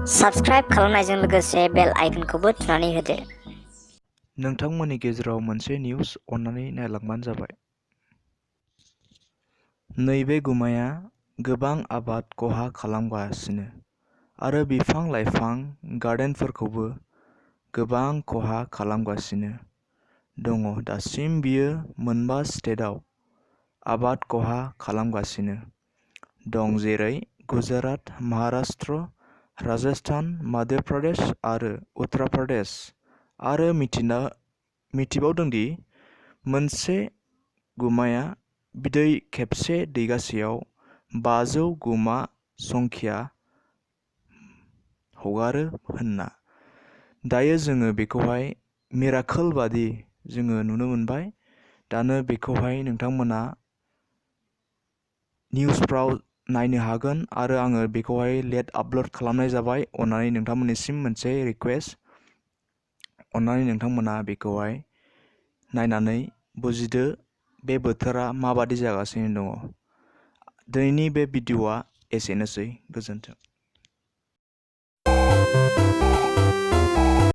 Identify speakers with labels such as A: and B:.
A: Subscribe खालामनायजों लोगोसे बेल आइकनखौबो थुनानै होदो।
B: नोंथांमोननि गेजेराव मोनसे निउस अन्नानै नायलांबानो जाबाय। नैबे गुमाया गोबां आबाद खहा खालामगासिनो आरो बिफां लाइफां गार्डेनफोरखौबो गोबां खहा खालामगासिनो दङ। दासिम बियो मोनबा स्टेटआव आबाद खहा खालामगासिनो दं, जेरै गुजरात, महाराष्ट्र, राजस्थान, मध्य प्रदेश आरो उत्तर प्रदेश। आरो मिथिबावदोंदि मोनसे गुमाया बिदै खेबसे दैगासेयाव 500 गुमा संख्या हगारो होनना। दायो जोङो बेखौहाय मिराकोल बादि जोङो नुनो मोनबाय। दानो बेखौहाय नोंथांमोना निउसफ्राव नायनो हागोन आरो आङो बेखौहाय लेट आपल'ड खालामनाय जाबाय। अन्नानै नोंथांमोननिसिम मोनसे रिक्वेस्ट, अन्नानै नोंथांमोना बेखौहाय नायनानै बुजिदो बे बोथोरा माबादि जागासिनो दङ। दिनैनि बे भिडिअ'आ एसेनोसै। गोजोन्थों।